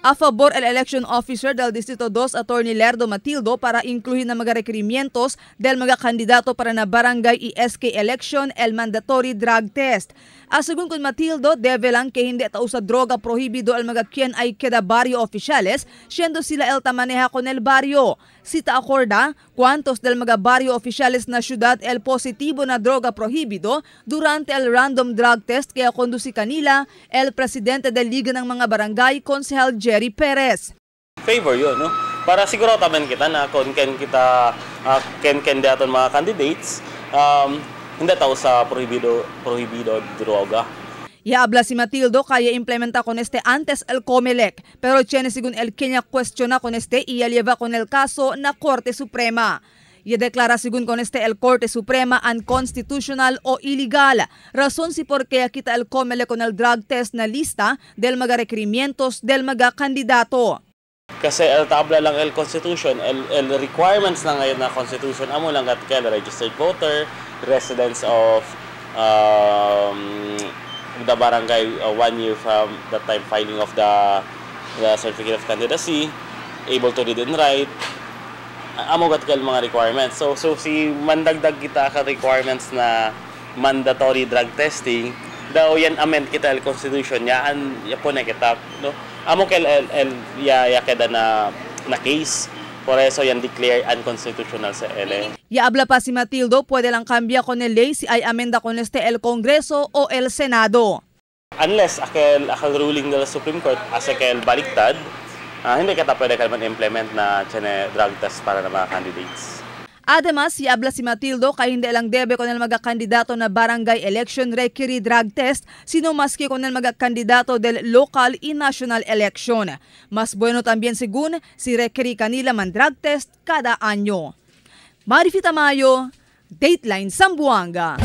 A favor el election officer del Distrito 2, Attorney Lerdo Matildo, para incluir na mga requerimientos del mga kandidato para na barangay y SK election el mandatory drug test. Asegun con Matildo, debe lang que hindi tao sa droga prohibido el mga quien ay queda barrio oficiales, siendo sila el tamaneja con el barrio. Si ta acorda, cuantos del mga barrio oficiales na ciudad el positivo na droga prohibido durante el random drug test kaya conduci kanila el presidente del Liga ng mga Barangay, Konsehal Jerry Perez. Favor yun, no? Para siguro tamen kita na kung ken kita ken daton mga candidates, hindi tao sa prohibido droga. Yaabla si Matildo kaya implementa con este antes el COMELEC, pero tiene según el Kenya cuestiona con este y lleva con el caso na Corte Suprema. Y declara según con este el Corte Suprema unconstitutional o ilegal. Razón si por qué quita el COMELEC con el drug test na lista del mga requerimientos del mga kandidato. Kasi el tabla lang el Constitution, el requirements na ngayon na Constitution, amo lang kat kaya registered voter, residents of the barangay 1 year from the time filing of the certificate of candidacy, able to read and write, amo gat kaya mga requirements. So si mandagdag kita ka requirements na mandatory drug testing, daw yan amend kita el Constitution, yaan yapon na kita, no? Amo kel el ya keda na case. Por eso yan declare unconstitutional sa LA. Yaabla pa si Matildo, puede lang cambia con el ley si ay amenda con este el Congreso o el Senado. Unless akel ruling ng Supreme Court asa kel baliktad, hindi kita pwede kalman implement na chene drug test para na mga candidates. Además, si habla si Matildo kay hindi lang debe con el mga kandidato na barangay election requiri drug test, sino maski con el mga kandidato del local y national election. Mas bueno también según si requiri kanila man drug test cada año. Marifi Tamayo, Dateline Zamboanga.